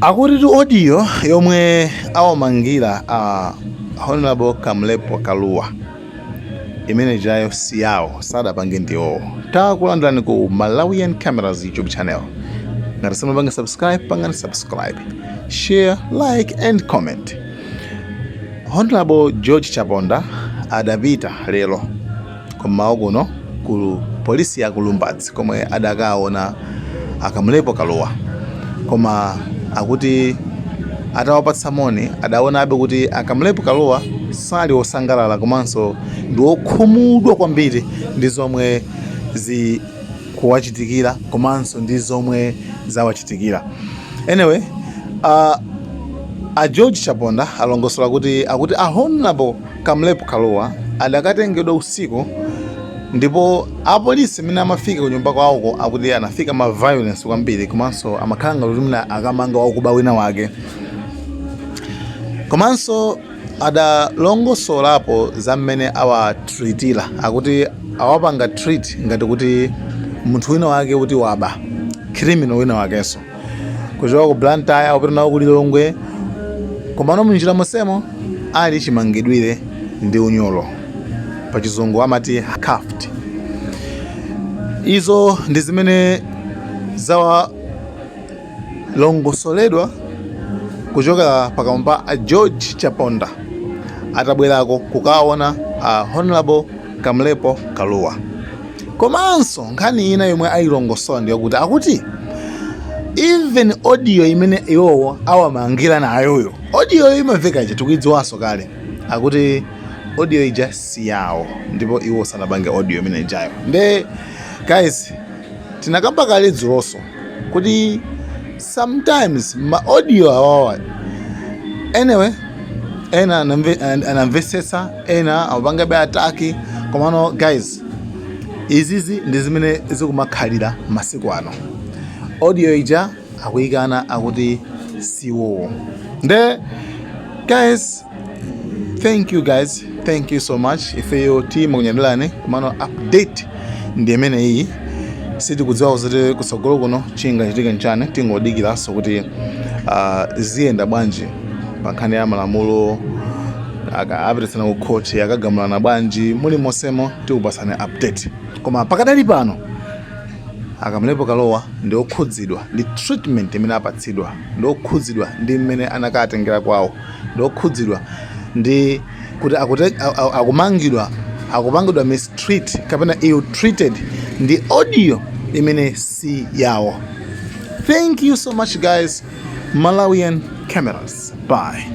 Akuti audio yomwe awamangira a Honorable Kamlepo Kalua imene ijayo si yawo, sadapange ndiwowo. Takulandirani ku Malawian Cameras YouTube channel. Ngati simunapange subscribe, pangani subscribe, share, like and comment. Honorable George Chaponda adapita lero kummawa kuno ku polisi ya ku Lumbadzi komwe adakaona a Kamlepo Kalua, koma akuti atawapatsa moni adaonabe kuti a Kamlepo Kalua sali osangalala komanso ndi okhumudwa kwambiri ndi zomwe zikuwachitikira komanso ndi zomwe zawachitikira. Anyway, a George Chaponda alongosola kuti akuti a Honorable Kamlepo Kalua adakatengedwa usiku, ndipo apolisi mmene amafika kunyumba kwawoko akuti anafika ma violence kwambiri, komanso amakhala ngati kuti mwina akamanga wakuba wina wake. Komanso adalongosolapo za mmene awatreatira. Akuti awapanga treat ngati kuti munthu wina wake kuti waba, criminal wina wakenso, kuchoka ku Blantyre kupita nawo ku Lilongwe, komano munjira monsemo ali chimangidwire ndi unyolo, pachizungu amati cuffed. Izo ndi zimene zawalongosoledwa kuchokera pakamwa pa a George Chaponda atabwerako kukaona a Honorable Kamlepo Kalua. Komanso nkhani ina yomwe ayilongosola ndiyokuti akuti even audio imene iwowo awamangira nayoyo, audio imamveka ija tikuidziwanso kale, akuti audio ija si yawo ndipo iwo sanapange audio imene ijayo. Nde guys, tinakamba kale dzulonso kuti sometimes ma audio awawa, anyway, ena anamvetsetsa, ena amapangabe attack, komano guys, izizi ndi zimene zikumakhalira masiku ano. Audio ija akuyikana, akuti siwowo. Nde guys, thank you guys, thank you so much. Ifeyo timakunyadirani, komano update ndi imene iyi. Sitikudziwa kuti kutsogolo kuno chingachitike nchani. Tingodikiranso kuti ziyenda bwanji pa nkhani ya malamulo, apititsana ku khoti, akagamulana bwanji. Muli mosemo tikupasani update, koma pakadali pano a Kamlepo Kalua ndi okhudzidwa ndi treatment imene apatsidwa, ndi okhudzidwa ndi mmene anakatengera kwawo, ndi okhudzidwa ndi kuti akumangidwa, akupangidwa mistreat kapena ill treated ndi audio imene si yawo. Thank you so much guys. Malawian Cameras, bye.